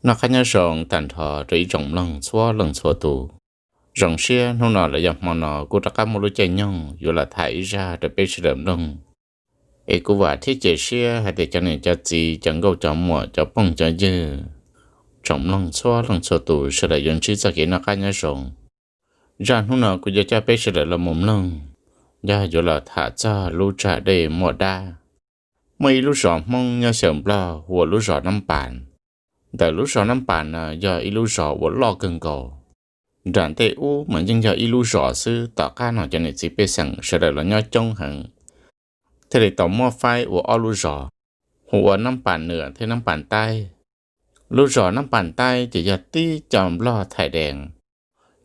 Noj qab nyob zoo tag nrho rau ib tsoom mloog txhua leej txhua tus. Zoo siab hnub no los yog hmo no kuj rov qab muaj lub caij nyoog yuav los tham ib zaj rau peb sawv daws mloog. Es kuv vam thiab cia siab hais tias cov niam cov txiv, cov nkauj cov muam, cov phooj cov ywg, tsoom mloog txhua leej txhua tus sawv daws yuav ntsib txoj kev noj qab nyob zoo. Zaj hnub no kuv yuav coj peb sawv daws los mus mloog, yog yuav los tham txog lub tsag dej muaj dab. Muaj ib lub zos Hmoob nyob xyaw Nplog hu ua lub zos Nab Pas. Ntawm lub zos Nab Pas no yog ib lub zos uas loj kawg nkaus. Nram ntej ub mas yeej yog ib lub zos xwb, tom qab no cov niam txiv pej xeem sawv daws los nyob coob heev, thiaj li tau muab faib ua ob lub zos, hu ua Nab Pas Nwm thiab Nab Pas Taib. Lub zos Nab Pas Taib ces yog tib co Nplog Thais Dees.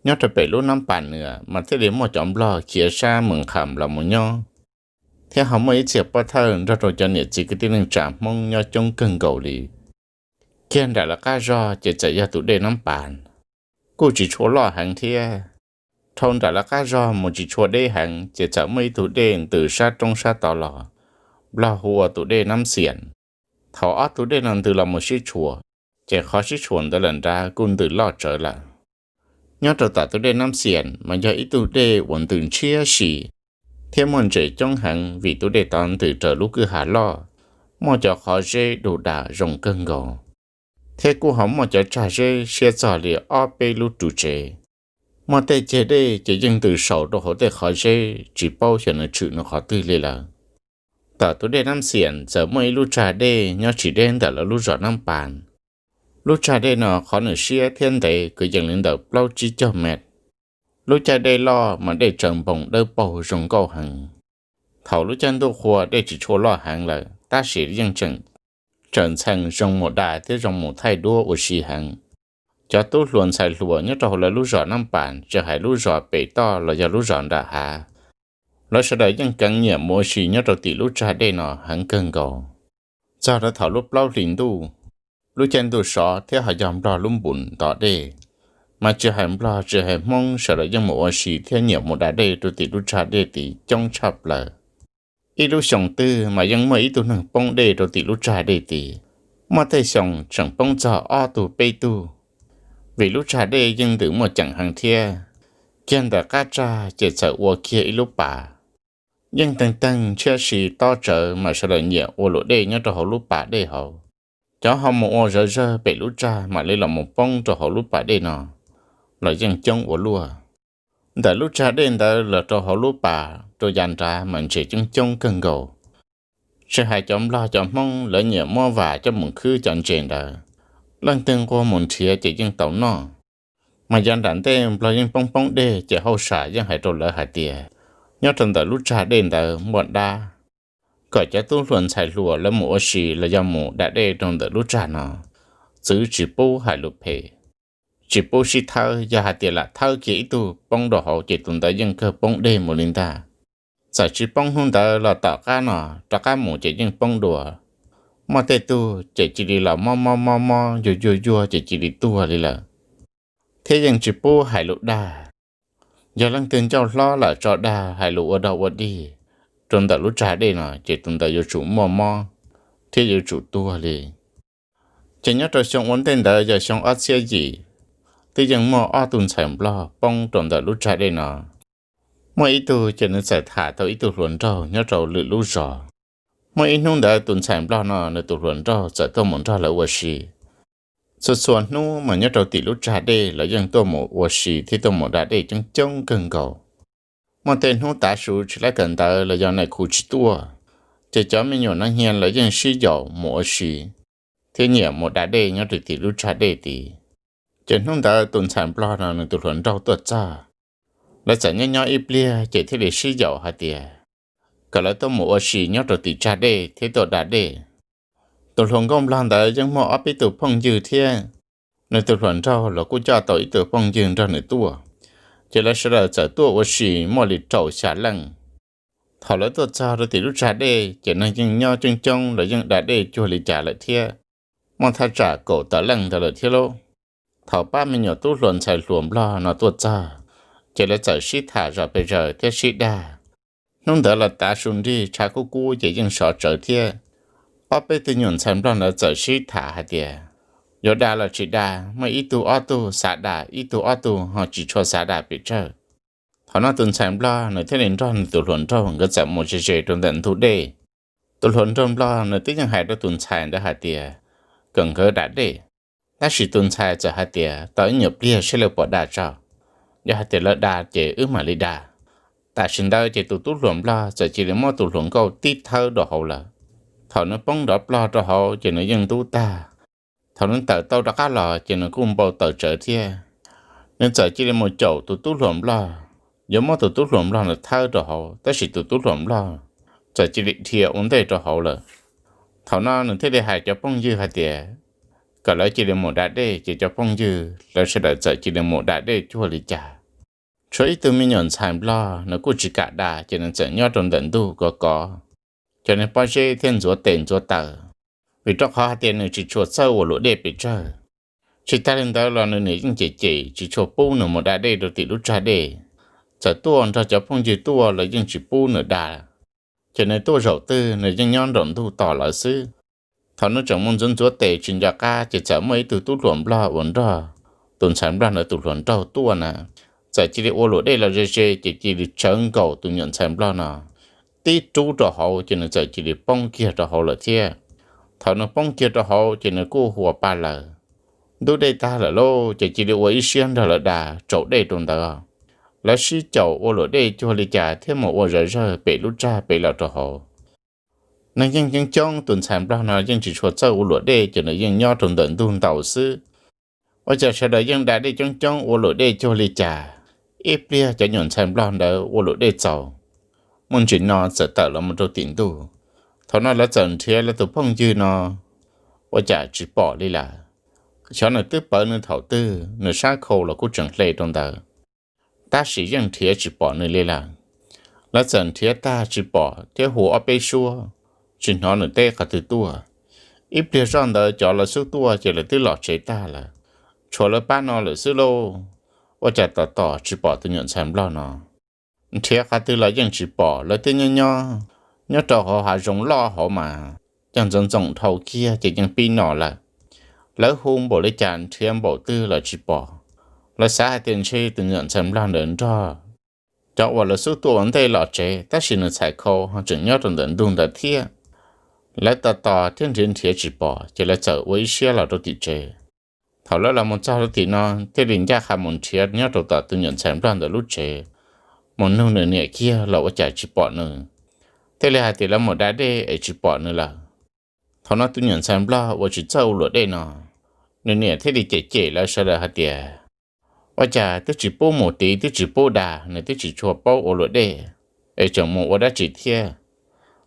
Nyob rau pem lub Nab Pas Nwm mas thiaj li muaj cov Nplog khiav sab Mes Kham los mus nyob, thiab ho muaj ib txhia pov thawj nrog rau cov niam txiv kwv tij neej tsa Hmoob nyob coob kawg nkaus li. Kiag nram lawv qab zog ces txawm yog tus dej Nab Pas, kuj tsis tshua loj heev thiab. Dhau nram lawv qab zog mus tsis tshua deb heev ces txawm muaj ib tug dej ntws sab roob sab tod los, Nplog hu ua tus dej Nab Xias. Thaum ob tug dej no ntws los mus sib tshuam, ces qhov sib tshuam ntawd lawm nrad kuj ntws loj tsawv lawm. Nyob rau tom tus dej Nab Xias mas yog ib tug dej uas ntws ntshiab si thiab muaj ntses coob heev, vim tus dej tod ntws raws lub kwj ha loj, muaj cov qhov zeb du dam zoo kawg nkaus, thiab kuj ho muaj cov tsag zeb siab txog li ob peb lub ru tsev. Muaj tej ceg dej ces yeej ntws saum rau hauv tej qhov zeb tsis paub xyov nws tshwm nws qhov twg li lawm. Tom tus dej Nab Xias txawm muaj ib lub tsag dej nyob tsis deb ntawm lawv lub zos Nab Pas. Lub tsag dej no qhov nws siab thiab ntev kwv yees li ntawm plaub tsib caug mev. Lub caij dej loj mas dej tsaws npoos dawb paug zoo nkauj heev. Thaum lub caij ntuj qhua dej tsis tshua loj heev lawm tab sis yeej tseem tsaws ntxhee zoo mus da thiab zoo mus thaij duab ua si heev. Cov tub hluas ntxhais hluas nyob rau hauv lawv lub zos Nab Pas, tsis hais lub zos pem toj los yog lub zos nram hav, lawv sawv daws yeej keev nyiam mus ua si nyob rau tim lub tsag dej no heev kawg nkaus. Txog rau thaum lub plaub hlis ntuj, lub caij ntuj sov thiab ho yog Nplog lub npus ntov dej, mas tsis hais Nplog tsis hais Hmoob sawv daws yeej mus ua si thiab nyiam mus da dej rau tim lub tsag dej tid coob tshaj plaws. Ib lub xyoo twg mas yeej muaj ib tug neeg poob dej rau tim lub tsag dej tid. Muaj tej xyoo tseem poob txog ob tug peb tug, vim lub tsag dej yeej ntws muaj ceem heev thiab. Kiag ntawm qab tsag ces txawm ua kiag ib lub pas. Yeej teeg teeg ntshiab si tob tsawv mas sawv daws nyiam ua luam dej nyob rau hauv lub pas dej hauv. Cov ho mus ua zawv zawg pem lub tsag mam li los mus poob rau hauv lub pas dej no los yeej coob ua luaj. Ntawm lub tsag dej ntawd los rau hauv lub pas rau yav nrad mas ntses coob coob kawg nkaus. Tsis hais cov Nplog cov Hmoob lawv nyiam muab vas coj mus khwb cov ntses ntawd, leej twg nquag mus nrhiav ces yeej tau noj. Mas yav nram ntej Nplog yeej poob poob dej ces hauj sam yeej hais rau lawv hais tias nyob rau ntawm lub tsag dej ntawd muaj dab, kom cov tub hluas ntxhais hluas lawv mus ua si los yog mus da dej rau ntawm lub tsag no txwv tsis pub hais lus phem, tsis pub sib thawb. Yog hais tias lam thawb kiag ib tug poob rau hauv ces tus ntawd yeej kawg poob dej mus li ntag. Txawm tsis poob hnub ntawd los tom qab no rov qab mus ces yeej poob dua. Muaj tej tug ces cia li los mob mob mob mob yuag yuag yuag ces cia li tuag li lawm, thiab yeej tsis pub hais lus dag. Yog leej twg ncauj hlob lawm tso dag hais lus ua dog ua dig rau ntawm lub tsag dej no ces tus ntawd yuav tsum muaj mob thiab yuav tsum tuag li. Ces nyob rau xyoo ua ntej ntawd yog xyoo ob txhiab yim, twb yeej muaj ob tug ntxhais Nplog poob rau ntawm lub tsag dej no. Muaj ib tug ces nws txawm tham tau ib tug hluas nraug nyob rau lwm lub zos. Muaj ib hnub ntawd tus ntxhais Nplog no nws tus hluas nraug txawm tuaj mus nrog lawv ua si. Txhua txhua hnub mas nyob rau tim lub tsag dej lawv yeej tuaj mus ua si thiab tuaj mus da dej coob coob kawg nkaus. Muaj tej hnub tav su tsis laib kawm ntawv los yog nais khu tsis tuaj, ces cov me nyuam no hia lawv yeej sib yaum mus ua si thiab nyiam mus da dej nyob rau tim lub tsag dej tid. Ces hnub ntawd tus ntxhais Nplog no nws tus hluas nraug tuaj txog, lawv txawm nyob nyob ib pliag ces thiaj li sib yaum hais tias kom lawv tuaj mus ua si nyob rau tim tsag dej thiab tuaj da dej. Tus hluas nkauj Nplog ntawd yeej muaj ob peb tug phooj ywg thiab, nws tus hluas nraug los kuj coj tau ib tug phooj ywg nrog nws tuaj, ces lawv sawv daws txawm tuaj ua si muaj li rau xya leej. Thaum lawv tuaj txog rau tim lub tsag dej ces neeg yeej nyob coob coob, lawv yeej da dej cuag li cas lawm thiab, muaj thaj tsam kaum tawm leej ntawd lawm thiab lauj. Thaum pab me nyuam tub hluas ntxhais hluas Nplog no tuaj txog, ces lawv txawm sib tham zom pes zaws thiab sib dag. Hnub ntawd los tav su nrig tshav kub kub ces yeej sov tsawv thiab. Ob peb tug nyuam ntxhais Nplog ntawd txawm sib tham hais tias yuav da los tsis da, muaj ib tug ob tug xav da, ib tug ob tug ho tsis tshua xav da pes tsawg. Thaum no tus ntxhais nplog nws thiaj li nrog nws tus hluas nraug nkawd txawm mus ze ze rau ntawm ntug dej. Tus hluas nraug nplog nws twb yeej hais rau tus ntxhais ntawd hais tias kom nkawd da dej, tab sis tus ntxhais txawm hais tias tos ib nyuag pliag saib lawv puas da tso, yog hais tias lawv da ces wb mam li da. Tam sim ntawd ces tus tub hluas nplog txawm cia li muab tus hluas nkauj tib thawb rau hauv lawm. Thaum nws poob nrov plog rau hauv ces nws yeej ntub tag. Thaum nws tawm tau rov qab los ces nws kuj npau taws tsawv thiab. Nws txawm cia li mus caum tus tub hluas nplog, yuav muab tus tub hluas nplog ntawd thawb rau hauv, tab sis tus tub hluas nplog txawm cia li dhia ua ntej rau hauv lawm. Thaum no nws thiaj li hais cov phooj ywg hais tias kom lawv cia li mus da dej, ces cov phooj ywg lawv sawv daws txawm cia li mus da dej cuag li cas. Tshuav ib tug me nyuam ntxhais nplog nws kuj tsis kam da, ces nws txawm nyob rau ntawm ntug kov kov, cov niag pob zeb thiab ntxuav tes ntxuav taw, vim rau qhov hais tias nws tsis tshua txawj ua luam dej pes tsawg. Tsis tag li ntawd los nws niam yeej cem cem tsis tshua pub nws mus da dej rau tim lub tsag dej. Txawm tuaj nrog cov phooj ywg tuaj los yeej tsis pub nws da, ces nws tuaj zaum twg nws yeej nyob nraum ntug tos lawv xwb. Thaum nws tseem mus ntxuav ntxuav tes tsis nco qab ces txawm muaj ib tug tub hluas nplog uas nrog tus ntxhais nplog ntawd tus hluas nraug tuaj na, txawm cia li ua luam dej los ze ze ces cia li tsawv nkaus tus nyuam ntxhais nplog no tib rub rau hauv, ces nws txawm cia li poob kiag rau hauv lawm thiab. Thaum nws poob kiag rau hauv ces nws kuj hu ua pa lawm. Ntub dej tag lawm lauj, ces cia li ua ib siab nrog lawv da tsaus dej rau ntawd. Lawv sib caum ua luam dej cuag li cas thiab mus ua zom zawg pem lub tsag pem los rau hauv. Neeg yeej coob coob, tus ntxhais nplog no yeej tsis tshua txawj ua luam dej, ces nws yeej nyob rau ntawm ntug ntaus xwb. Ua cas sawv daws yeej da dej coob coob ua luam dej cuag li cas, ib pliag cov nyuam ntxhais nplog ntawd ua luam dej txaus, muaj ntsis no txawm tawm los mus rau tim ntuj. Thaum no lawv txawm nrhiav lawv tus phooj ywg no ua cas tsis pom li lawm. Xyov nws twb pawv nws thaum twg, nws sab khau los kuj tseem hle rau ntawd, tab sis yeej nrhiav tsis pom nws li lawm. Lawv txawm nrhiav tag tsis pom thiab hu ob peb suab, tsis hnov nws teb qhov twg tuaj. Ib pliag zoj ntawd cov lawv xub tuaj ces lawv twb los tsev tag lawm, tshuav lawv pab no lawm xwb lauj. Ua cas tos tos tsis pom tus nyuam ntxhais nplog no. Nrhiav qhov twg los yeej tsis pom, lawv twb nyob nyob, nyob rau hauv hav zoov loj hauv mas, cov ntxoov ntxoov dhau kiag ces yeej pib no lawm. Lawv hu npaum li cas nrhiav npaum twg los tsis pom. Lawv xav hais tias ntshe tus nyuam ntxhais nplog ntawd nrog cov uas lawv xub tuaj ua ntej los tsev, tab sis nws txhais khau ho tseem nyob rau ntawm ntug ntawd thiab. Lawv tos tos thiab nrhiav nrhiav tsis pom, ces lawv txawm ua ib siab los rau tim tsev. Thaum lawv los mus txog rau tim no, thiaj li ncaj qha mus nrhiav nyob rau tom tus nyuam ntxhais nplog ntawd lub tsev, mus nug nws niam kiag los ua cas tsis pom nws. Thiaj li hais tias lawv mus da dej es tsis pom nws lawm. Thaum no tus nyuam ntxhais nplog uas tsis txawj ua luam dej no, nws niam thiaj li cem cem lawv sawv daws hais tias, ua cas twb tsis pub mus tid, twb tsis pub da, nws twb tsis tshua paub ua luam dej, es tseem mus ua dab tsi thiab.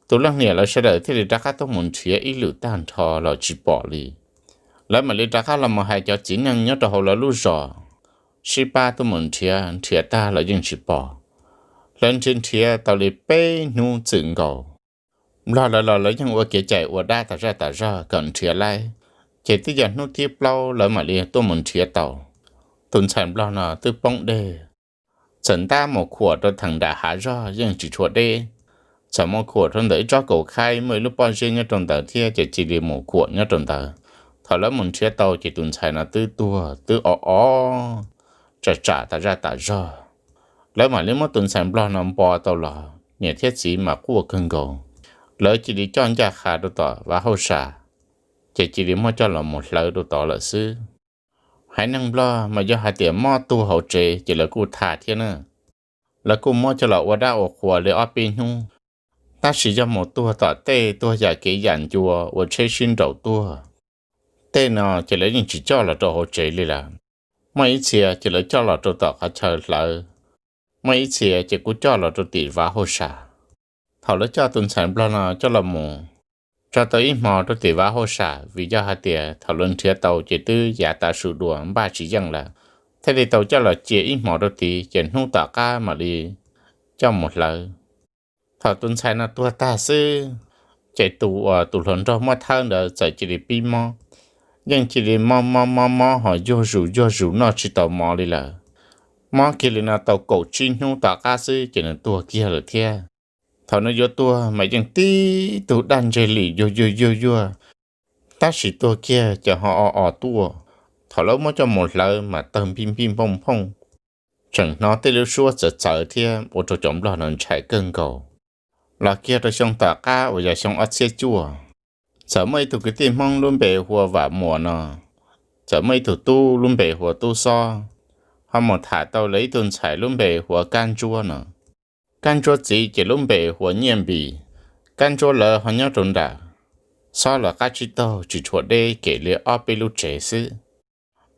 Tus leej niam lawv sawv daws thiaj li rov qab tuaj mus nrhiav ib lwm tag nrho los tsis pom li. Lawv mam li rov qab los mus hais cov txiv neej nyob rau hauv lawv lub zos sib pab tuaj mus nrhiav, nrhiav tag los yeej tsis pom. Lawv nrhiav nrhiav tau li peb hnub txwm nkaus, nplog lawv los lawv yeej ua kev cai ua dab tas zaj tas zog kom nrhiav laib, ces twb yog hnub thib plaub lawv mam li tuaj mus nrhiav tau. Tus ntxhais nplog no twb poob dej, txawm ntab mus khuam rau theem nram hav zog yeej tsis tshua deb, txawm mus khuam rau ntawm ib tsob kaum khaib muaj ib lub pob zeb nyob rau ntawd thiab, ces cia li mus khuam nyob rau ntawd. Thaum lawv mus nrhiav tau ces tus ntxhais no twb tuag twb o o, tsam tsam tas zaj tas zog. Lawv mam li muab tus ntxhais nplog no npo tau los, niam thiab txiv mas quaj kawg nkaus. Lawv cia li coj ncaj qha rau tom vaj hauj sam, ces cia li muab coj los mus hlawv rau tod lawm xwb. Haiv neeg nplog mas yog hais tias mob tuag hauv tsev ces lawv kuj tham thiab na. Lawv kuj muab coj los ua dab ua qhua li ob peb hnub, tab sis yog mus tuag tom tej, tuag yam kev yam ncua, ua tsheb sib nraus tuag, tej no ces lawv yeej tsis coj los rau hauv tsev li lawm. Muaj ib txhia ces lawv coj los rau tom qhov chaw hlawv, muaj ib txhia ces kuj coj los rau tim vaj hauj sam. Thaum lawv coj tus ntxhais nplog no coj los mus tso tau ib hmo rau tim vaj hauj sam, vim yog hais tias thaum lawv nrhiav tau ces twb yav tav su dua npaj tsis yeej lawm, thiaj li tau coj los cia ib hmo rau tid, ces hnub tom qab mam li coj mus hlawv. Thaum tus ntxhais no tuag tag xwb, ces tus uas tus hluas nraug muab thawb ntawd txawm cia li pib mob. Yeej cia li mob mob mob mob ho yuag zus yuag zus noj tsis tau mov li lawm. Mob kiag li no tau kaum tsib hnub tom qab xwb ces nws tuag kiag lawm thiab. Thaum nws yuav tuag mas yeej tib tug daj ntseg lim yuag yuag yuag yuag, Tab sis tuag kiag ces ho o o tuaj. Thaum lawv muab coj mus hlawv mas tawg npij npij npooj nphooj, tseem hnov tej lub suab txawv txawv thiab ua rau cov nplog no ntshai kawg nkaus. Los kiag rau xyoo tom qab uas yog xyoo ob txhiab cuaj, txawm muaj ib tug kwv tij Hmoob lub npe hu ua Vam Muas no, txawm muaj ib tug tub lub npe hu ua Tub Xob, ho mus tham tau lawv ib tug ntxhais lub npe hu ua Kab Ntsuab no. Kab Ntsuab txiv ces lub npe hu ua Nyiaj Npis. Kab Ntsuab lawv ho nyob rau nram Xob lawv qab tsib taug tsis tshua deb, kev li ob peb lub tsev xwb.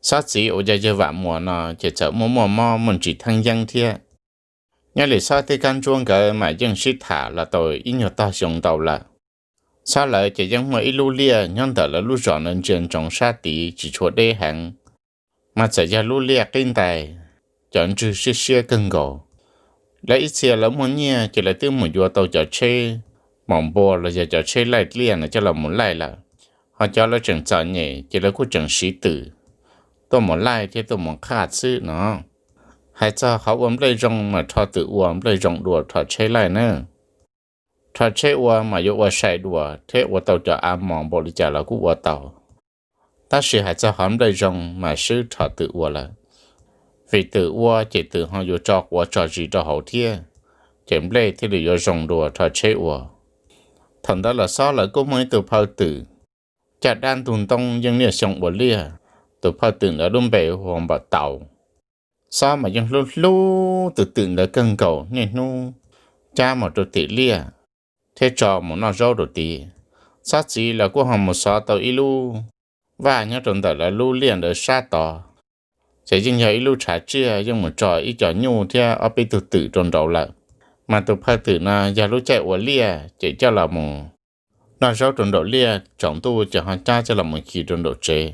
Xob txiv uas yog yawg Vam Muas no ces txawm muaj muaj mob muaj ntsis theeb yeeb thiab. Nyob li Xob thiab Kab Ntsuab nkawd mas yeej sib tham los tau ib nyuag tog xyoo ntau lawm. Xob lawv ces yeej muaj ib lub liaj nyob ntawm lawv lub zos no ntsia ntsoov sab tid tsis tshua deb heev, mas txawm yog lub liaj qib ntais, cov ntswg siab siab kawg nkaus. Lawv ib txhia lawv muaj nyiaj ces lawv twb mus yuav tau cov tsheb maum npua los yog cov tsheb laij liaj no coj los mus laij lawm, ho cov lawv tseem txom nyem ces lawv kuj tseem siv twm tuaj mus laij thiab tuaj mus qhaj xwb no. Hais txog qhov ua nplej zoo mas rho twm ua nplej zoo dua rho tsheb laij na. Rho tsheb ua mas yuav ua sai dua thiab ua tau cov av mos npaum li cas los kuj ua tau. Tab sis hais txog qhov nplej zoo mas swb rho twm ua lawm, vim twm ua ces twm ho yuav tso quav tso zis rau hauv thiab, ces nplej thiaj li yuav zoo dua rho tsheb ua. Thaum ntawd los Xob lawv kuj muaj ib tug phaw twm, caj dab ntug ntoo yeej niaj xyoo ua liaj. Tus phaw twm ntawd lub npe hu ua Npam Tau. Xob mas yeej hlub hlub tus twm ntawd kawg nkaus, niaj hnub cab mus rau tim liaj thiab tso mus noj zaub rau tid. Xob txiv los kuj ho mus xov tau ib lub vaj nyob rau ntawm lawv lub liaj ntawd sab tod, ces yeej yog ib lub tshav tsiaj, yeej mus tso ib co nyuj thiab ob peb tug twm rau nraud lawm. Mas tus phaw twm no yog lub caij ua liaj ces coj los mus noj zaub rau nraum liaj, tsaus ntuj ces ho cab coj los mus khi rau nraum tsev.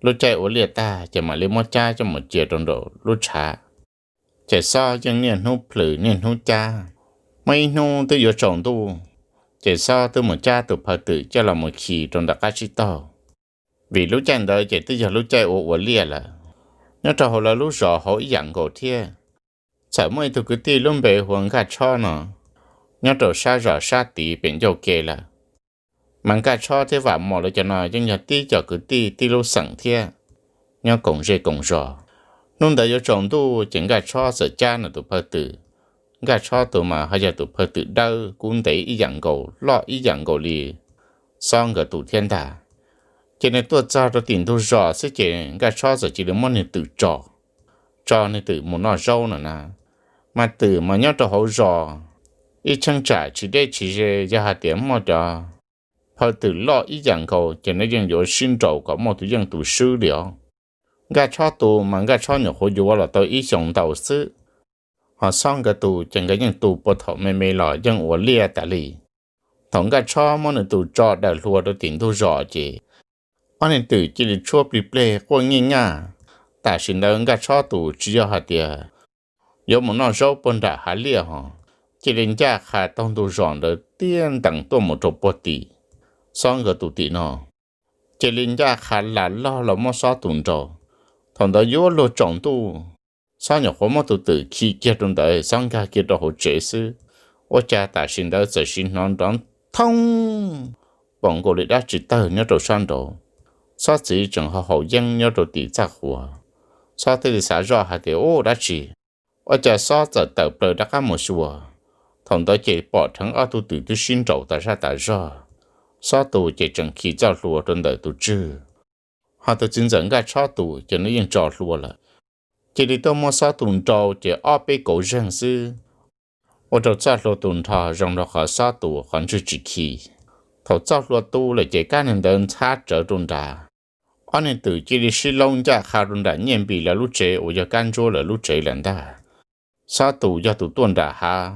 Lub caij ua liaj tag ces mam li muab cab coj mus cia rau nraum lub tshav. Ces Xob yeej niaj hnub plhws niaj hnub cab. Muaj ib hnub twb yuav tsaus ntuj, ces Xob twb mus cab tus phaw twm coj los mus khi rau ntawm qab tsib taug, vim lub caij ntawd ces twb yog lub caij ua ua liaj lawm. Nyob rau hauv lawv lub zos hauv ib yam nkaus thiab, txawm muaj ib tug kwv tij lub npe hu ua Nkaj Tshob no, nyob rau sab zos sab tid pem ncauj ke lawm. Mas Nkaj Tshob thiab Vam Mos lawv cov no yeej yog tib co kwv tij tib lub xeem thiab, nyob koom zej koom zos. Hnub ntawd yuav tsaus ntuj ces Nkaj Tshob txawm cab nws tus phaw twm. Nkaj Tshob tus mas ho yog tus phaw twm dawb kub ntev ib yam nkaus, loj ib yam nkaus li Xob nkawd tus thiab ntag. Ces nws tuaj txog rau tim ntug zos xwb ces Nkaj Tshob txawm cia li muab nws twm tso, tso nws twm mus noj zaub no na. Mas twm mas nyob rau hauv zos, ib cheeb tsam tsis deb tsis ze, yog hais tias muaj cov phaw twm loj ib yam nkaus ces nws yeej yuav sib nraus kom muaj tus yeej tus swb li os. Nkaj Tshob tus mas Nkaj Tshob nyuam qhuav yuav los tau ib xyoos ntau xwb, ho Xob nkawd tus ces nkawd yeej tu puag thaum me me los yeej ua liaj tas li. Thaum Nkaj Tshob muab nws tus tso daws hlua rau tim ntug zos ces ob niag twm cia li tshuab plig pleg quaj nyij nyaj. Tam sim ntawd Nkaj Tshob tus tsis yog hais tias yuav mus noj zaub puag nram hav liaj ho, cia li ncaj qha taug ntug zos ntawd tiaj ntees tuaj mus rau puag tim Xob nkawd tus tim no, cia li ncaj qha las log los muab Xob tus nraus. Thaum ntawd yuav luag tsaus ntuj, Xob nyuam qhuav muab tus twm khi kiag rau ntawd, Xob nkag kiag rau hauv tsev xwb, ua cas tam sim ntawd txawm sim hnov nrov thoob, npaum nkaus li dab tsi tawg nyob rau sab nraud. Xob txiv tseem ho haus yeeb nyob rau tim txaj qhua, Xob thiaj li xav zoj hais tias, Ub, dab tsi? Ua cas Xob txawm tawm plaws rov qab mus xyuas, thaum ntawd ces pom dheev ob tug twm twb sib nraus tas zaj tas zog. Xob tus ces tseem khi txoj hlua rau ntawm tus tswg, ho tus txiv ntxawm Nkaj Tshob tus ces nws yeej tso hlua lawm. Cia li tuaj muab Xob tus nrau ces ob peb kauv zeeg xwb, ua rau txoj hlua tus nrho zoo rau qhov Xob tus qhov ntswg tsis khi. Thaum txoj hlua tu lawm ces kab niag ntawd ntxhab rawv rau nrad, ob niag twm cia li sib laub ncaj qha rau nram Nyiaj Npis lawv lub tsev uas yog Kab Ntsuab lawv lub tsev lawm ntag. Xob tus yog tus tuaj nram hav,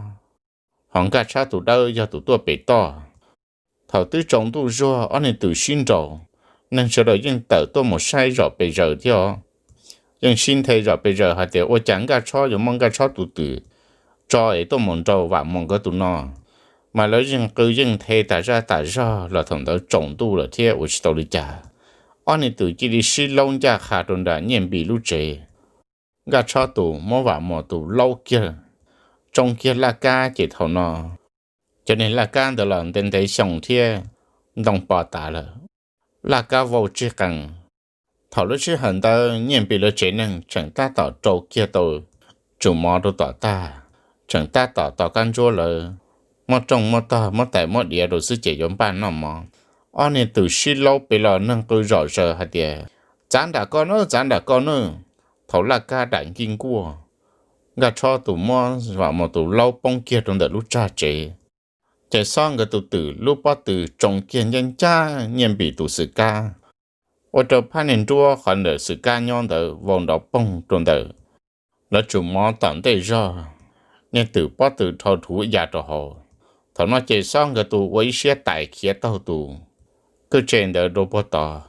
ho Nkaj Tshob tus dawb yog tus tuaj pem toj. Thaum twb tsaus ntuj zuag ob niag twm sib nraus, neeg sawv daws yeej tawm tuaj mus saib zom pes zaws thiab os. Yeej sib nthe zom pes zaws hais tias ua cas Nkaj Tshob yuav muab Nkaj Tshob tus twm tso es tuaj mus nrau Vam Mos nkawd tus no. Mas lawv yeej qw yeej nthe tas zaj tas zog los thaum ntawd tsaus ntuj lawm thiab ua tsis tau li cas. Ob niag twm cia li sib laub ncaj qha rau nram Nyiaj Npis lub tsev. Nkaj Tshob tus muab Vam Mos tus laub kiag, tsoo kiag laj kab ces thaum no cov niag laj kab ntawd los ntev ntev xyoo thiab ntoo po tas lawm. laj kab vau tsig qees. Thaum lub sij hawm ntawd Nyiaj Npis lawv tsev neeg tseem tab tom rau kiag tau tsum mov rau tom tag, tseem tab tom tos kab ntsuab lawv muab rooj muab tog muab tais muab diav rau xwb ces yuav npaj noj mov. Ob niag twm sib laub pes los neeg qw zom zaws hais tias, Txav nram koj nawb, txav nram koj nawb! Thaum laj kab dam nkij nkuaj, Nkaj Tshob tus muab Vam Muas tus laub poob kiag rau ntawm lub tsag tsev. Ces Xob nkawd tus twm lub pob tw tsoo kiag ncaj ncaj Nyiaj Npis tus xwm kab, ua rau phab niag nruab qhov ntawm xwm kab nyob ntawd vau nrov poog rau ntawm lawv tsum mov tom ntej zog. Niag twm pob tw dhau rhuv ya rau hauv. Thaum no ces Xob nkawd tus ua ib siab tais khiav taug tus kwj tse ntawd rau puag tod.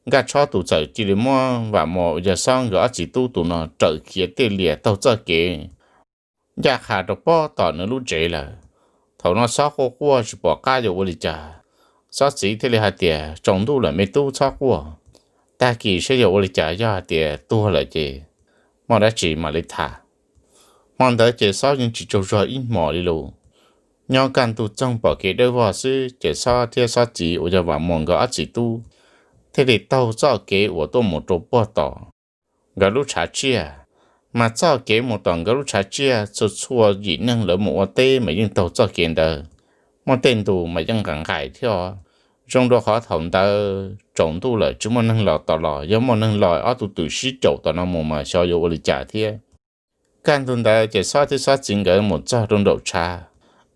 Nkaj Tshob tus txawm cia li muab Vam Muas uas yog Xob nkawd ob txiv tub tus no raws khiav tiaj lias taug txoj kev ncaj qha rau pob tom nws lub tsev lawm. Thaum no Xob quaj quaj tsis pom qab yuav ua li cas. Xob txiv thiaj li hais tias, Tsaus ntuj lawm me tub, txhob quaj. Tag kis saib yuav ua li cas, yog hais tias tuag lawm ces muaj dab tsi mam li tham. Hmo ntawd ces Xob yeej tsis tsaug zog ib hmos li lus. Nyob kaj ntug txoog pom kev dawb vog xwb ces Xob thiab Xob txiv uas yog Vam Muas nkawd ob txiv tub thiaj li taug txoj kev uas tuaj mus rau puag tom nkawd lub tshav tsiaj. Mas txoj kev mus tom nkawd lub tshav tsiaj txhua txhua yim neeg lawv mus ua teb mas yeej taug txoj kev ntawd. Muaj tej ntus mas yeej nqaim nqaim thiab os. Zoo rau qhov thaum ntawd tsaus ntuj lawm tsis muaj neeg los tom los, yog muaj neeg los ob tug twm sib caum tom no mus mas xyov yuav ua li cas thiab. Kaj ntug ntawd ces Xob thiab Xob txiv nkawd mus txog rau nraum tshav,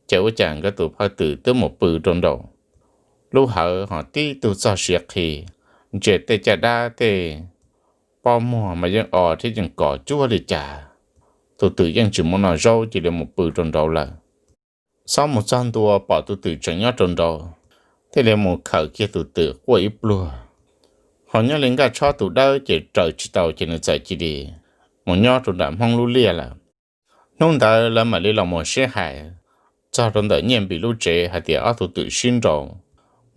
ces ua cas nkawd tus phawj twm twb mus pw rau nraum lub hawv ho tib tug txog siav qhi, ntsia tej caj dab tej pob muag mas yeej o thiab yeej kos cuag li cas. Tus twm yeej tsis mus noj zaub cia li mus pw rau nraud lawm. Xob mus txog ntua pom tus twm tseem nyob rau nraud, thiaj li mus khawm kiag tus twm quaj ib pluag. Ho nyob li Nkaj Tshob tus dawb ces raws tsis tau ces nws txawm cia li mus nyob rau nram Hmoob lub liaj lawm. Hnub ntawd lawv mam li los mus sib hais, txog rau ntawm Nyiaj Npis lub tsev hais tias ob tug twm sib nraus,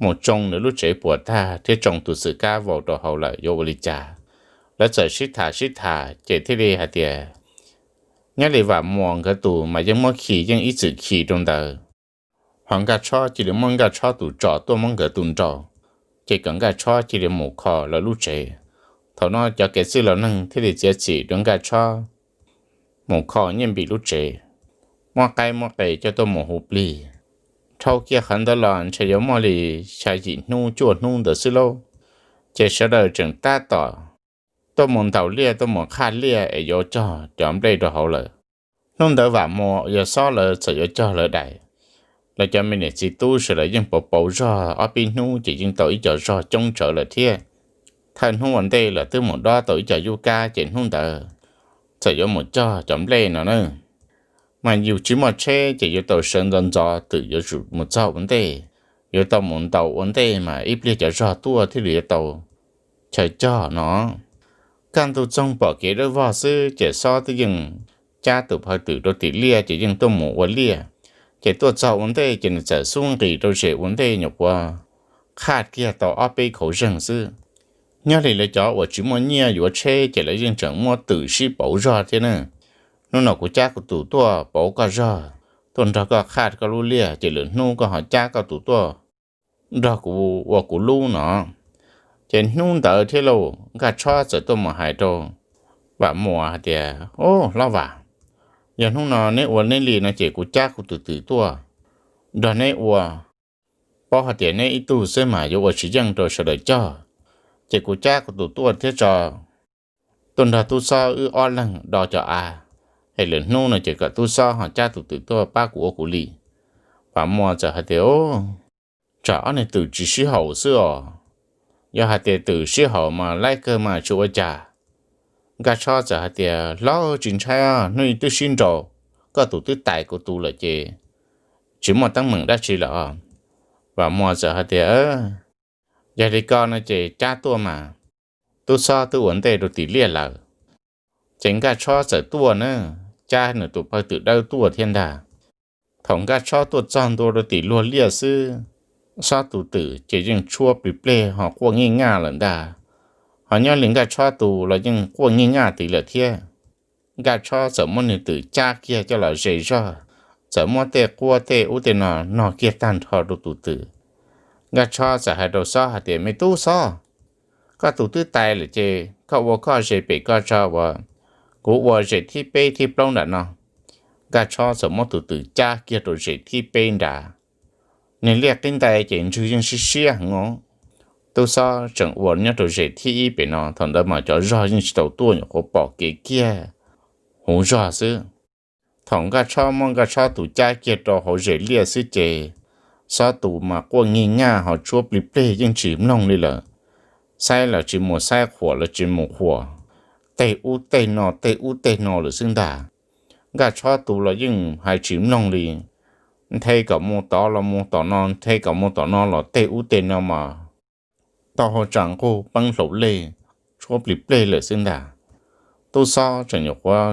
mus tsoo nws lub tsev puas tag thiab tsoo tus xwm kab vau rau hauv lawm yuav ua li cas. Lawv txawm sib tham sib tham ces thiaj li hais tias, nyob li Vam Muas nkawd tus mas yeej muab khi yeej ib txwm khi rau ntawd, ho Nkaj Tshob cia li muab Nkaj Tshob tus tso tuaj muab nkawd tus nraus, ces kom Nkaj Tshob cia li mus kho lawv lub tsev. Thaum no cov kev txwj laus neeg thiaj li txiav txim rau Nkaj Tshob mus kho Nyiaj Npis lub tsev, muab qaib muab qe coj tuaj mus hu plig. Dhau kiag qhov ntawd los ntshe yuav muaj li xya yim hnub cuaj hnub ntawd xwb lauj, ces sawv daws tseem tab tom tuaj mus ntaus liaj tuaj mus qhaj liaj es yuav cog cov nplej rau hauv lawm. Hnub ntawd Vam Muas yog Xob lawv txawm yuav cog lawv daim, lawv cov me niam txiv tub sawv daws yeej pauv pauv zog ob peb hnub ces yeej tau ib co zog coob tsawv lawm thiab. Thawj hnub ua ntej los twb mus dob tau ib co yub kab ces hnub ntawd txawm yuav mus cog cov nplej no na. Mas yus tsis muaj tsheb ces yuav tau sawv ntxov ntxov twm yuav tsum mus txog ua ntej, yuav tau mus ntaus ua ntej mas ib pliag cov zog tuaj thiaj li yuav tau chaw cog no. Kaj ntug txoog pom kev dawb vog xwb ces Xob twb yeej cab tus phawj twm rau tim liaj ces yeej tuaj mus ua liaj. Ces tuaj txog ua ntej ces nws txawm xub nqis rau zem ua ntej nyuam qhuav qhaj kiag tau ob peb khauv zeeg xwb. Nyob li lawv cov uas tsis muaj nyiaj yuav tsheb ces lawv yeej tseem muab twm sib pauv zog thiab ne. Hnub no kuv cab kuv tus tuaj pauv koj zog, tuaj nrog koj qhaj koj lub liaj ces lwm hnub koj ho cab koj tus tuaj nrog kuv ua kuv lub no. Ces hnub ntawd thiab lauj, Nkaj Tshob txawm tuaj mus hais rau Vam Muas hais tias, Au, Hlob Vam, yog hnub no neb ua neb li no ces kuv cab kuv tus twm tuaj nrog neb ua. Paub hais tias neb ib tug xwb mas yuav ua tsis yeej rau sawv daws cog, ces kuv cab kuv tus tuaj thiab tso, tuaj nrog tub Xob wb ob leeg do cov av, es lwm hnub no ces kom tub Xob ho cab tus twm tuaj pab kuv ua kuv li. Vam Muas txawm hais tias, Tsam ob niag twm tsis sib haum xwb os. Yog hais tias twm sib haum mas laib kawg mas tsis ua cas. Nkaj Tshob txawm hais tias, Hlob, tsis ntshai, hnub i twb sib nraus, koj tus twb tais kuv tus lawm ces tsis muaj teeb meem dab tsi lawm os. Vam Muas txawm hais tias, Yog li ko no ces cab tuaj mas, tub Xob twb ua ntej rau tim liaj lawm. Ces Nkaj Tshob txawm tuaj na, cab nws tus phawj twm dawb tuaj thiab ntag. Thaum Nkaj Tshob tuaj txog ntua rau tim luag liaj xwb, Xob tus twm ces yeej tshuab plig pleg ho quaj nyij nyaj lawm ntag. Ho nyob li Nkaj Tshob tus los yeej quaj nyij nyaj tid lawm thiab. Nkaj Tshob txawm muab nws twm cab kiag coj los ze zog, txawm muab tej quab tej ub tej no nog kiag tag nrho rau tus twm. Nkaj Tshob txawm hais rau Xob hais tias, Me tub Xob, koj tus twb tais lawm ces koj ua koj zes pem koj tso uas kuv ua zes thib peb thib plaub nram no. Nkaj Tshob txawm muab tus twm cab kiag rau zes thib peb nrad. Niag liaj qib ntais ces ntswg yeej siab siab heev os. Tub Xob tseem ua nyob rau zes thib ib pem no, thaum ntawd mas cov zog yeej tsis tau tuaj, nyuam qhuav pom kev kiag hauv zog xwb. Thaum Nkaj Tshob muab Nkaj Tshob tus cab kiag rau hauv zes liaj xwb ces Xob tus mas quaj nyig nyaj ho tshuab plig pleg yeej tsis mloog li lawm. Saib los tsis mus saib, qhuas los tsis mus qhuas, tej ub tej no tej ub tej no lawm xwb ntag. Nkaj Tshob tus los yeej hais tsis mloog li, nthe kom mus tod los mus tom no, nthe kom mus tom no los tej ub tej no mas tau hau tsa nqug peeb hlaus lej, tshuab plig pleg lawm xwb ntag. Tub Xob tseem nyuam qhuav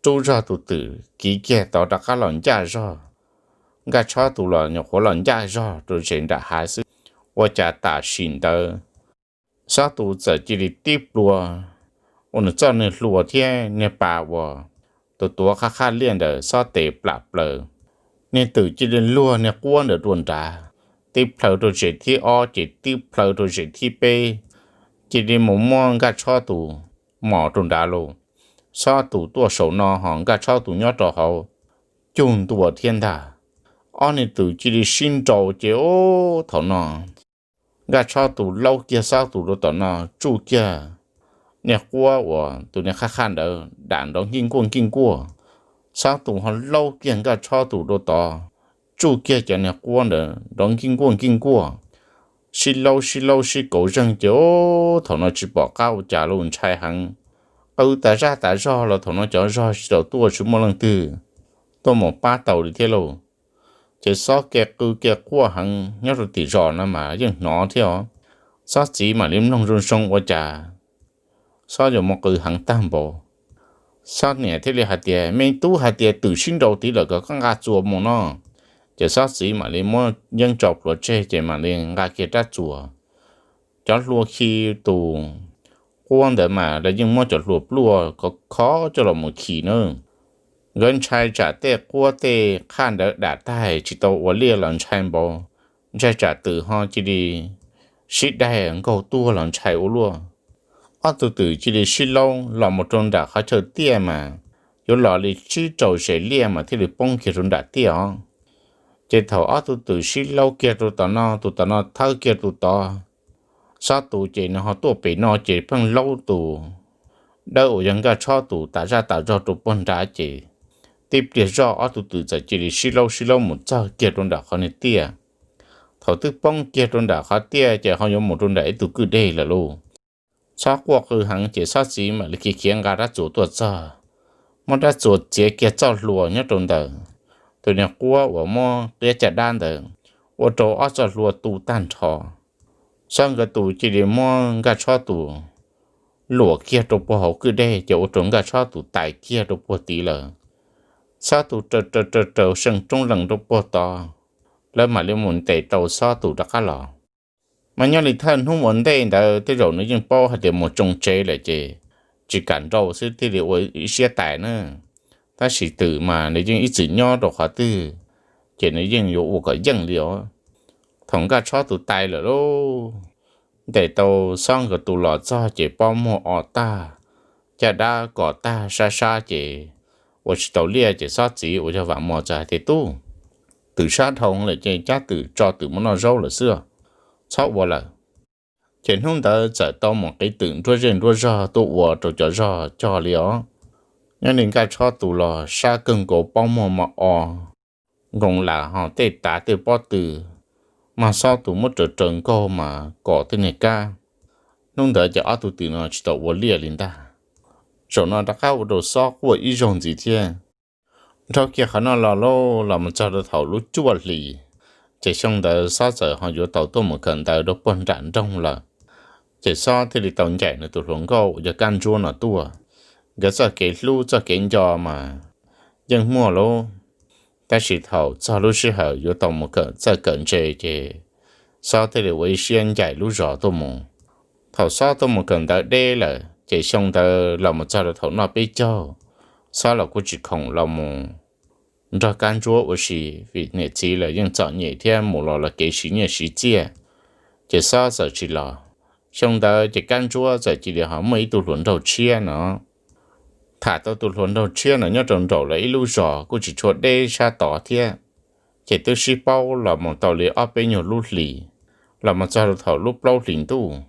rub zog tus twm kiv kiag tod rov qab los ncaj zog. Nkaj Tshob tus los nyuam qhuav los ncaj zog rau zes nram hav xwb. Ua cas tam sim ntawd Xob tus txawm cia li tib plua ua nws txoj niag hlua thiab niag pas uas tus tuav qhab qhaj liaj ntawd, Xob tes plam plaws. Niag twm cia li luag niag quab ntawd rau nrad, tib plhaw rau zes thib ob ces tib plhaw rau zes thib peb, cia li mus muab Nkaj Tshob tus mos rau nrad lauj. Xob tus tuaj saum no ho Nkaj Tshob tus nyob rau hauv, cug ntua thiab ntag. Ob niag twm cia li sib nraus ces ub thaum no Nkaj Tshob tus laub kiag Xob tus rau tom no, tsuj kiag niag quab uas tus niag qhaj qhaj ntawd dam nrov nkij nkuaj nkij nkuaj. Xob tus ho laub kiag Nkaj Tshob tus rau tod, tsuj kiag cov niag quab ntawd nrov nkij nkuaj nkij nkuaj, sib laub sib laub sib kauv zeeg ces ub thaum no tsis pom qab ua cas lauj, ntshai heev. Qw tas zaj tas zog los thaum no cov zog tsis tau tuaj, tsis muaj leej twg tuaj mus pab tau li thiab lauj. Ces Xob kev qw kev quaj heev nyob rau tim zos no mas yeej hnov thiab os. Xob txiv mam li mloog zoo zoo ua cas Xob yuav mus qw heev tag npaum. Xob niam thiaj li hais tias, Me tub, hais tias twm sib nraus tid lawm, kom koj nqa txuas mus no. Ces Xob txiv mam li muab yeeb tso plhuav tseg ces mam li nqa kiag rab txuas. Cov hlua khi tus quab ntawd mas lawv yeej muab cov hlua pluaj khov khov coj los mus khi na. Nkawd ntshai tsam tej quab tej qhaj ntawd dam tag tsis tau ua liaj los ntshai npaum, ntshai tsam twm ho cia li sib daig nkaug tuag los ntshai ua luaj. Ob tug twm cia li sib laub los mus rau nram qhov chaw tiaj mas yuav los li tsib rau zes liaj mas thiaj li poob kiag rau nram tiaj os. Ces thaum ob tug twm sib laub kiag rau tom no, tus tom no thawb kiag tus tod, Xob tus ces nws ho tuaj pem no ces pheej laub tus dawb uas yog Nkaj Tshob tus tas zaj tas zog rau puag nrad ces tib pliag zoj ob tug twm txawm cia li sib laub sib laub mus txog kiag rau nram qhov niag tiaj. Thaum twb poob kiag rau nram qhov tiaj ces ho yuav mus rau nram ib tug kwj deg lawm lauj. Xob quaj qw heev ces Xob txiv mam li khiav khiav nqa rab txuas tuaj txog, muab rab txuas txiav kiag txoj hlua nyob rau ntawm tus niag quab uas muab qiab caj dab ntawd, ua rau ob txoj hlua tu tag nrho. Xob nkawd tus cia li muab Nkaj Tshob tus luam kiag rau puag hauv kwj deg ces ua rau Nkaj Tshob tus tais kiag rau puag tid lawm. Xob tus raws raws raws raws seej roob lees rau puag tod, lawv mam li mus ntes tau Xob tus rov qab los. Mas nyob li thawj hnub ua ntej ntawd tej zaum nws yeej paub hais tias mus tsoo tsev lawm ces tsis kam nrau xwb thiaj li ua ib siab tais na. Tab sis twm mas nws yeej ib txwm nyob rau qhov twg ces nws yeej yuav ua kom yeej li os. Thaum Nkaj Tshob tus tais lawm lauj, ntes tau Xob nkawd tus los txog ces pob muag o tag, caj dab kom tag sab sab ces ua tsis tau liaj ces Xob txiv uas yog Vam Mos txawm hais tias, Tub, twm sab dhau lawm ces cab twm tso twm mus noj zaub lawm xwb, txhob ua lawm. Ces hnub ntawd txawm tau mus qiv twm nruab zej nruab zog tuaj ua rau cov zog cog li os. Nyob li Nkaj Tshob tus los sab kawg nkaus, pob muag mas o nkoos lam ho tej tav tej pob tw, mas Xob tus muab raws raws nkaug mas kom tej niag kab. Hnub ntawd ces ob tug twm no tsis tau ua liaj li ntag. Zaum no rov qab ua rau Xob quaj ib zaug ntxiv thiab. Nrhau kiag qhov no los lauj, los mus txog rau thaum lub cuaj hlis, ces xyoo ntawd Xob txawm ho yuav tau tuaj mus kawm ntawv rau puag nram nroog lawm. Ces Xob thiaj li tau ncaim nws tus hluas nkauj uas yog Kab Ntsuab no tuaj. Nkawd txoj kev hlub txoj kev nco mas yeej muaj lauj. Tab sis thaum txog lub sij hawm yuav tau mus kawm txawj kawm ntse ces Xob thiaj li ua ib siab ncaim lub zos tuaj mus. Thaum Xob tuaj mus kawm ntawv deb lawm ces xyoo ntawd los mus txog rau thaum noj peb caug, Xob los kuj tsis khoom los mus nrog Kab Ntsuab ua si, vim niam txiv lawv yeej txom nyem thiab mus los los kev siv nyiaj siv txiaj, ces xob txawm tsis los. Xyoo ntawd ces Kab Ntsuab txawm cia li ho muaj ib tug hluas nraug tshiab no. Tham tau tus hluas nraug tshiab no nyob rau nraum lawv ib lub zos kuj tsis tshua deb sab tod thiab, ces twb sib paub los mus tau li ob peb nyuag lub hlis, los mus txog rau thaum lub plaub hlis ntuj,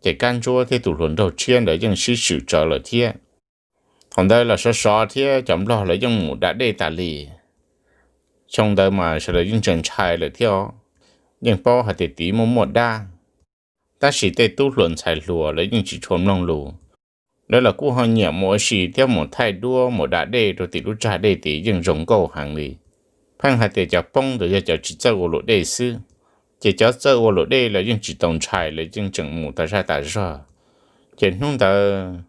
ces Kab Ntsuab thiab tus hluas nraug tshiab ntawd yeej sib swm tsawv lawm thiab. Thaum ntawd los sov sov thiab cov nplog lawv yeej mus da dej tas li. Xyoo ntawd mas sawv daws yeej tseem ntshai lawm thiab os, yeej paub hais tias tid muaj muaj dab. Tab sis tej tub hluas ntxhais hluas lawv yeej tsis tshua mloog lus. Lawv los kuj ho nyiam mus ua si thiab mus thaij duab mus da dej rau tim lub tsag dej tid yeej zoo nkauj heev li. Pheej hais tias cov poob ntawd yog cov tsis txawj ua luam dej xwb, ces cov txawj ua luam dej los yeej tsis tau ntshai, lawv yeej tseem mus tas zaj tas zog. Ces hnub ntawd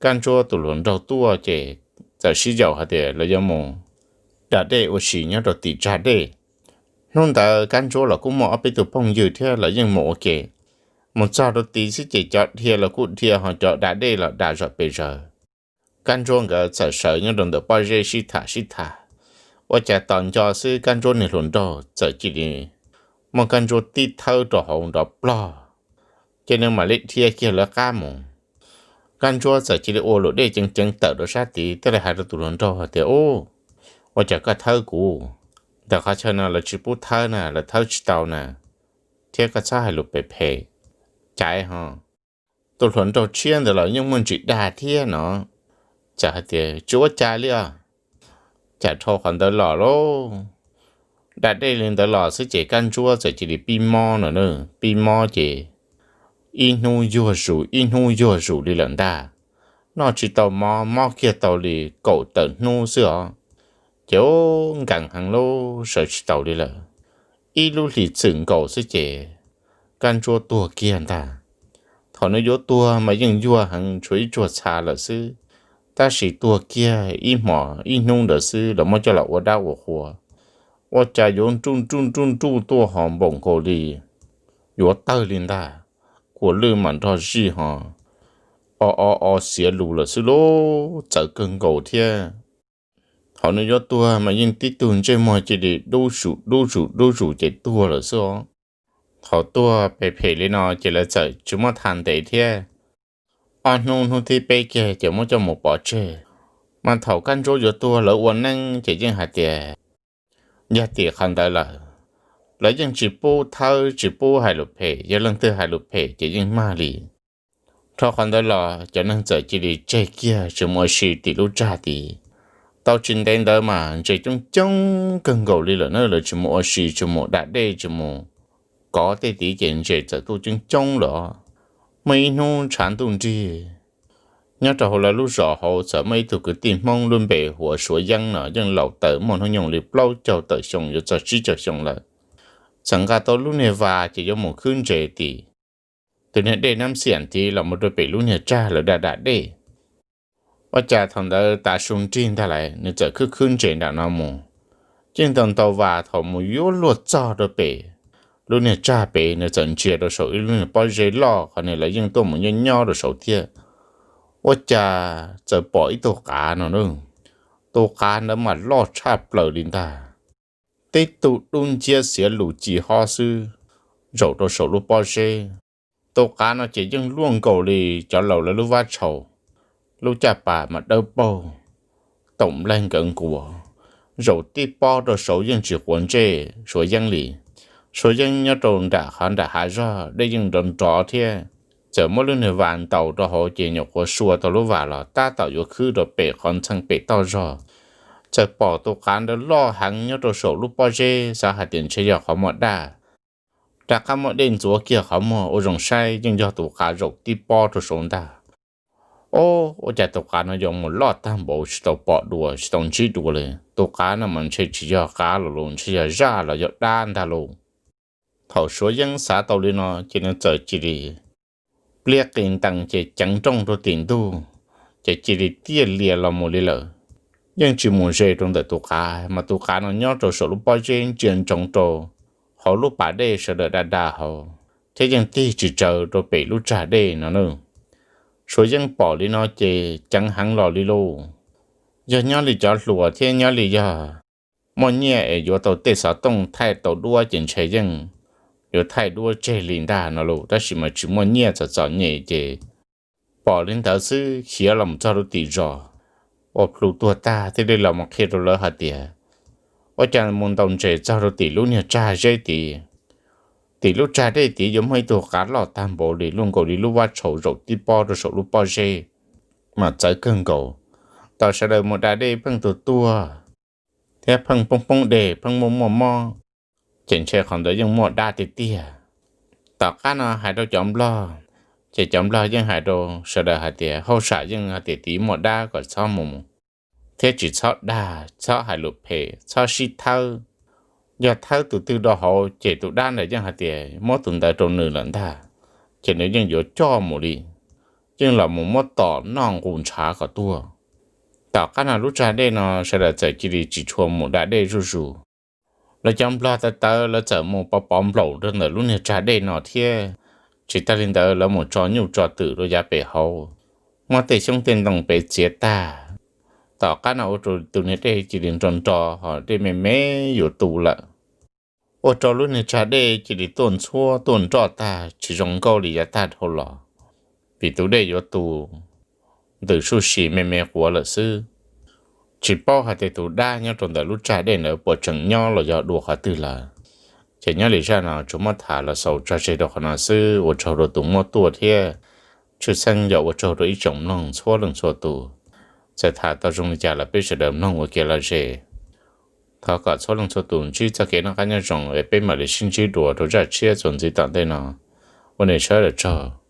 Kab Ntsuab tus hluas nraug tuaj ces txawm sib yaum hais tias lawv yuav mus da dej ua si nyob rau tim tsag dej. Hnub ntawd Kab Ntsuab los kuj muaj ob peb tug phooj ywg thiab lawv yeej mus ua ke. Mus txog rau tid xwb ces cov dhia los kuj dhia ho cov da dej los da zom pes zaws. Kab Ntsuab nkawd txawm sawv nyob rau ntawm pob zeb sib tham sib tham, ua cas tos nco xwb Kab Ntsuab niag hluas nraug txawm cia li muab Kab Ntsuab tib thawb rau hauv nrov plog, ces nws mam li dhia kiag lawv qab mus. Kab Ntsuab txawm cia li ua luam dej ceev ceev tawm rau sab tid thiaj li hais rau tus hluas nraug hais tias, Ub, ua cas koj thawb kuv? Ntawm qhov chaw no lawv tsis pub thawb na, lawv thawb tsis tau na, thiab koj txhob hais lus phem phem. Caiv ho. Tus hluas nraug tshiab ntawd los yeej muaj ntsis dag thiab no, txawm hais tias, Tsis ua cas li os. Cas dhau qhov ntawd los lauj, da dej li ntawd los xwb ces Kab Ntsuab txawm cia li pib mob no na, pib mob ces ib hnub yuag zus ib hnub yuag zus li lawm ntag. Noj tsis tau mov, mob kiag tau li kaum tawm hnub xwb os. Ces ub, nkees heev lauj, sawv tsis taus li lawm. Ib lub hlis txwm nkaus xwb ces Kab Ntsuab tuag kiag ntag. Thaum nws yuav tuag mas yeej yuag heev, tshuav ib tsuag txha lawm xwb. Tab sis tuag kiag ib hmos ib hnub ntawd xwb lawv muab coj los ua dab ua qhua, ua cas yuav nruj nruj nruj nruj tuaj ho npaum nkaus li yuav tawg li ntag. Kua lwj mam nrog zij ho o o o xiav lus lawm xwb lauj, txawv kawg nkaus thiab. Thaum nws yuav tuag mas yeej tib tug ntsej muag cia li dub zus dub zus dub zus ces tuag lawm xwb os. Thaum tuag phem phem li no ces lawv txawm tsis muab tham ntev thiab. Ob hnub hnub thib peb kiag ces muab coj mus pov tseg. Mas thaum Kab Ntsuab yuav tuag lawv ua neeb ces yeej hais tias yog tim qhov ntawd lawm, lawv yeej tsis pub thawb tsis pub hais lus phem, yog leej twg hais lus phem ces yeej mag li. Dhau qhov ntawd los cov neeg txawm cia li tseg kiag tsis mus ua si tim lub tsag tid. Tau tsis ntev ntawd mas ntses coob coob kawg nkaus li lawm na, lawv tsis mus ua si, tsis mus da dej, tsis mus kov tej tid ces ntses txawm tuaj coob coob lawm. Muaj ib hnub tshav ntuj nrig, nyob rau hauv lawv lub zos hauv txawm muaj ib tug kwv tij Hmoob lub npe hu ua Suav Yeeb no, yeej laus taws muaj hnub nyoog li plaub caug tawm xyoo yuav txog tsib caug xyoo lawm. Txawm nqa tau lub niag vas ces yuav mus khwb ntses tim tus niag dej Nab Xiam tid los mus rau pem lub niag tsag lawv da da dej. Ua cas thaum ntawd tav su nrig ntag lawm nws txawm khwb khwb ntses nram no mus. Yeej ntau ntau vas thaum mus yuav luag txog rau pem lub niag tsag pem nws txawm ntsia rau saum ib lub niag pob zeb loj qhov niag lawv yeej tuaj mus nyob nyob rau saud thiab. Ua cas txawm pom ib tug qav no na. Tus qav ntawd mas loj tshaj plaws li ntag, tib tug dub nciab xiav lus ci hob xwb, zaum rau saum lub pob zeb. Tus qav no ces yeej luaj nkaus li cov laus lawv lub vab tshaus, lub caj pas mas dawb paug, toom nplaig nkawd nkuas, zaum tib pob rau saud yeej tsis quav ntsej Suav Yeeb li. Suav Yeeb nyob rau nram qhov nram hav zog dej yeej nrov nrov thiab, txawm muab lub niag vas ntaus rau hauv ces nyuam qhuav sua tau lub vas los tab tom yuav khwb rau pem qhov ntxheej pem toj zog, txawm pom tus qav ntawd loj heev nyob rau saum lub pob zeb, xav hais tias ntshe yog qhov muaj daj. Rov qab muab dej ntxuav kiag qhov muag ua zoo saib yeej yog tus qav zaum tib pob rau saud ntag. Ob, ua cas tus qav no yuav mus loj tag npaum tsis tau pom dua tsis tau ntsib dua li. Tus qav no mas ntshe tsis yog qav los los ntshe yog zaj los yog dab ntag lauj. Thaum Suav Yeeb xav tau li no ces nws txawm cia li pliab qis ntees ces ceev nrooj rau tim ntug, ces cia li tiaj lias los mus li lawm. Yeej tsis mus ze rau ntawm tus qav, mas tus qav no nyob rau saum lub pob zeb ntsia ntsoov rau hauv lub pas dej sawv daws da da hauv, thiab yeej tig tsis tsaws rau pem lub tsag dej no na. Suav Yeeb pom li no ces ceev heev los li lauj. Yog nyob li cov hluas thiab nyob li yog muaj nyiaj es yuav tau tej xov tooj thaij tau duab ces ntshe yeej yuav thaij duab tseg li ntag no los, tab sis mas tsis muaj nyiaj txom txom nyem ces pom li ntawd xwb khiav los mus txog rau tim zos, ua plhu tuag tag thiaj li los mus qhia rau lawv hais tias, ua cas mus ntaus ntses txog rau tim lub niag tsag zeb tid, tim lub tsag dej tid yuav muaj ib tug qav loj tag npaum li luaj nkaus li lub vab tshau zaum tib pob rau saum lub pob zeb, mas txawv kawg nkaus. Tau sawv daws mus da dej pheej tuag tuag thiab pheej poob poob deg pheej muaj muaj mob, ces ntshe qhov ntawd yeej muaj dab tiag tiag. Tom qab no hais rau cov nplog, ces cov nplog yeej hais rau sawv daws hais tias hauj sam yeej hais tias tid muaj dab kom txhob mus, thiab tsis txhob dag, txhob hais lus phem, txhob sib thawb. Yog thawb tus twg rau hauv ces tus dab ntawd yeej hais tias muab tus ntawd rau nws lawm ntag, ces nws yeej yuav coj mus li, yeej los mus muab tom noj nqus ntshav kom tuag. Tom qab no lub tsag dej no sawv daws txawm cia li tsis tshua mus da dej zuj zus. Lawv cov nplog tawv tawv lawv txawm mus pov pov nplaum rau ntawm lub niag tsag dej no thiab. Tsis tag li ntawd lawv mus tso nyuj tso twm rau yav pem hauv, muab tej xyoob tej ntoo pem txiav tag. Tom qab no ua rau tus niag dej cia li nro nro ho dej me me yuav tu lawm, ua rau lub niag tsag dej cia li tuaj ntxhuab tuaj nroj tag tsis zoo nkauj li yav tag dhau los, vim tus dej yuav tu ntws suj si me me quav lawm xwb. Tsis paub hais tias tus dab nyob rau ntawm lub tsag dej ntawd puas tseem nyob los yog dua qhov twg lawm. Ces nyob li zaj no tsuas muab tham los xaus tso tseg rau qhov no xwb, ua tsaug rau tus muab tuaj thiab tshwj xeeb yog ua tsaug rau ib tsoom mloog txhua leej txhua tus. Txawm tham tau zoo li cas los peb sawv daws mloog ua kev lom zem. Thov kom txhua leej txhua tus ntsib txoj kev noj qab nyob zoo es peb mam li sib ntsib dua rau zaj tshiab txuas ntxiv tom ntej no. Ua nej sawv daws tsaug.